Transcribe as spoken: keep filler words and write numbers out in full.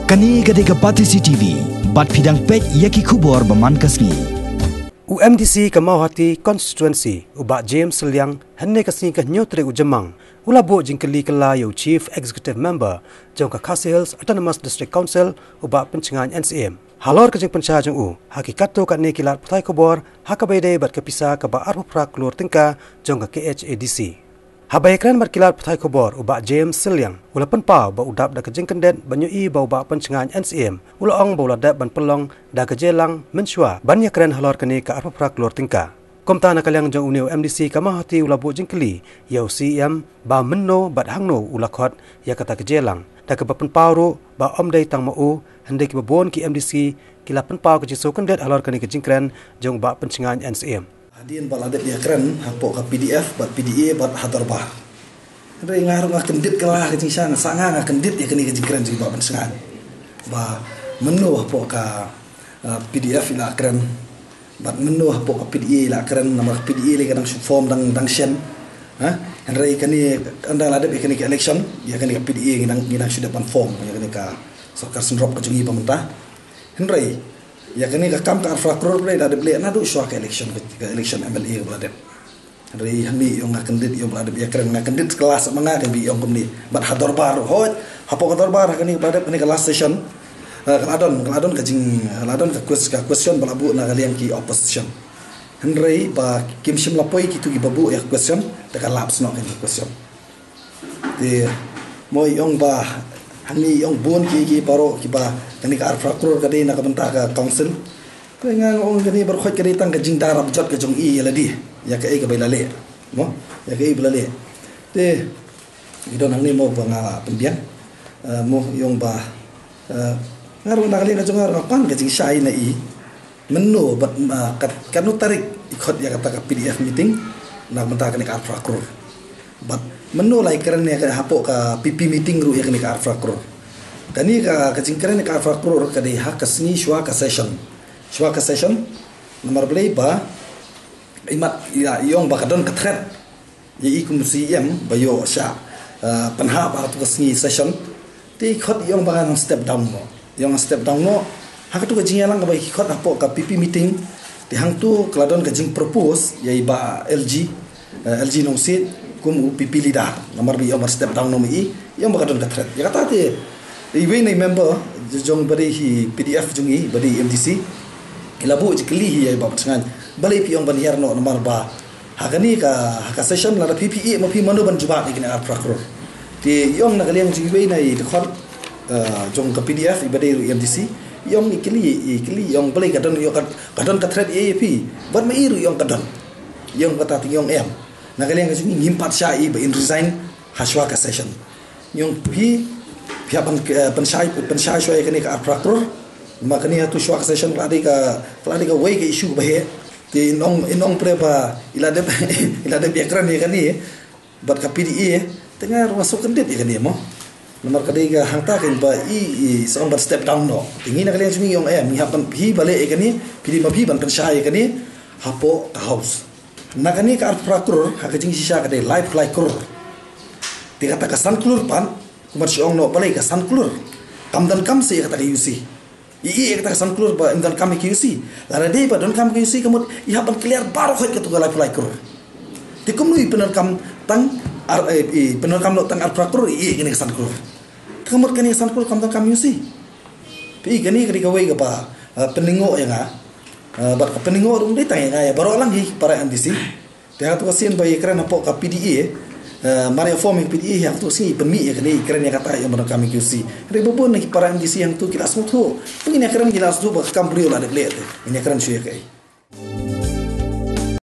Kane ka dei ka Batesi T V, bad phi dang peit ïa ki khubor ba man ka sngi. U M D C ka Mawhati Constituency, u Bah James Sylliang, hynne ka sngi ka hynñiew tarik u Jymmang, u la buh jingkylli kylla ïa u Chief Executive Member jong ka Khasi Hills Autonomous District Council, u Bah Pynshngaiñ N C M, halor ka jingpynshai jong u ha ki katto katne ki lad pathai khubor ha kaba ïadei bad ka pisa kaba arphew phra klur tyngka jong ka K H A D C. Haba ïakren bad ki lad pathai khubor, u Bah James Sylliang u la pynpaw ba u dap da ka jingkyndit ban ïohi ba u Bah Pynshngaiñ N C M u la ong ba u la dep ban pynlong da ka jingïalang mynshuwa ban ïakren halor kane ka arphew phra klur tyngka. Kumta, na ka liang jong une u M D C ka Mawhati, u la buh jingkylli ïa u C M ba mynno bad hangno u la khot ïa kata ka jingïalang, da kaba pynpaw ruh ba ym dei tang ma u, hynrei kiba bun ki M D C ki la pynpaw ka jingsngewkyndit halor kane ka jingkren jong u Bah Pynshngaiñ N C M. Hadien ba la dep ïakren hapoh ka P D F bad P D A bad ha dorbar, hynrei nga ruh nga kyndit kylla ka jingshisha, sa nga, nga kyndit ïa kane ka jingkren jong u Bah Pynshngaiñ, ba mynno hapoh ka, uh, P D F i la kren bad mynno hapoh ka P D A i la kren, namar ka P D A lei ka dang shu form, dang, dang shen. Ha? Hynrei kane, ynda la dep ïa kane ka election, ïa kane ka P D A ngi dang, ngi dang shu dep ban form ïa kane ka sorkar synrop ka jong ngi ba mynta. Hynrei ïa kane ka kam ka arphew phra klur lei la dep leh naduh shuwa ka election, ka, ka election M L A kaba la dep. Hynrei hangne i ong nga kyndit, i ong ba la dep ïakren, nga kyndit kylla sa ma nga, kaba i ong kumne. Bad ha dorbar ruh, hooid, hapoh ka dorbar ha kane ba la dep, kane ka last session, eh, ka la don, ka la don ka jing, ka la don ka ques-, ka question ba la buh na ka liang ki opposition. Hynrei ba kim shym la poi kito kiba buh ïa ka question, te ka lapse noh kane ka question. Te mo i ong ba hangne i ong bun ki, ki baroh kiba, kane ka arphew phra klur ka dei na ka bynta ka council. Te nga, nga ong kane baroh khoit ka dei tang ka jingdap jot ka jong i ïa lade, ïa kaei kaba i la leh. Mo, ïa kaei ba i la leh. Te i don hangne mo ba nga la pynbiang. Eh, mo i ong ba, eh, nga ruh na ka liang ka jong nga ruh nga pan ka jingshai na i. Mynno bad, ah, kat-, katno tarik i khot ïa kata ka P D F meeting na ka bynta kane ka arphew phra klur. Bad mynno la ïakren ïa ka hapoh ka P P meeting ruh ïa kane ka arphew phra klur. Kane ka, ka jingkren ïa ka arphew phra klur ka dei ha ka sngi shuwa ka session. Shuwa ka session, namar balei ba i mat ïa, i ong ba ka don ka threat ïa i kum u C M ba ïoh shah, eh, pynhap ha tu ka sngi session. Te i khot i ong ba ngan step down noh. I ong ngan step down noh. Ha katu ka jingïalang kaba i khot hapoh ka P P meeting. Te hangtu ka la don ka jingpropose ïa i Bah L G, eh, L G Nongsiej kum u P P leader. Namar ba i ong ban step down noh ma i, i ong ba ka don ka threat. Ïa kata te iwei na i member jong ba dei hi P D F jong i, ba dei M D C, i la buh jingkylli hi ïa i Bah Pynshngaiñ. Balei phi ong ban hiar noh, namar ba ha kane ka, ha ka session lada phi, phi ïeh ma phi, mano ban jubab ïa kine arphew phra klur. Te i ong na ka liang jong iwei na i dkhot, eh, jong ka P D F iba dei ruh i M D C, i ong, i kylli, i kylli, i ong balei ka don, i ong ka, ka don ka threat ïa, ïa phi. Bad ma i ruh i ong ka don. I ong kata te i ong em. Na ka liang ka jong i ngim pat shah ïa i ba in resign ha shuwa ka session. I ong phi, phi hap ban, eh, pynshai, pynshai shuwa ïa kane ka arphew phra klur. Ma kane ha tu shuwa ka session ka la dei ka, ka la dei kawei ka issue ba heh. Te in ong, in ong pre ba i la dep, i la dep ïakren ïa kane bad ka P D A, te nga ruh nga sngewkyndit ïa kane mo. Namar ka dei ka hangta kein ba i, i sa ong ban step down noh. Te ngi na ka liang jong ngi i ong em, ngi hap ban, phi ba leh ïa kane, phi dei ma phi ban pynshai ïa kane hapoh ka House. Na kane ka arphew phra klur, ha ka jingshisha ka dei laiphew lai klur. Te kata ka san klur pat, kumba shu ong noh balei ka san klur. Kam donkam seh ïa kata ka U C. I ïeh ïa kata ka san klur ba im donkam ïa ka U C. Lada dei ba donkam ïa ka U C, ka mut i hap ban clear baroh khoit katu ka laiphew lai klur. Te kumno i pyndonkam tang ar, eh, i pyndonkam noh tang arphew phra klur, i ïeh ïa kane ka san klur. Te ka mut kane ka san klur kam donkam ïa ka U C. Phi i, kane ka dei kawei kaba, eh, pynlyngngoh ïa nga. Eh, bad ka pynlyngngoh ruh ym dei tang ïa nga, ïa baroh lang hi para M D C. Te ha tu ka sien ba ïakren hapoh ka P D A, eh, mar ïa form ïa ka P D A, ha tu ka sien i pynmih ïa kane, i kren ïa kata, ïa ba donkam ïa ka U C. Hynrei ba bun na ki para M D C hangtu ki la sngewthuh. Phi, ngin ïakren, ki la sngewthuh ba ka kam briew la dep leh te. Ngin ïakren shuh ïa kaei.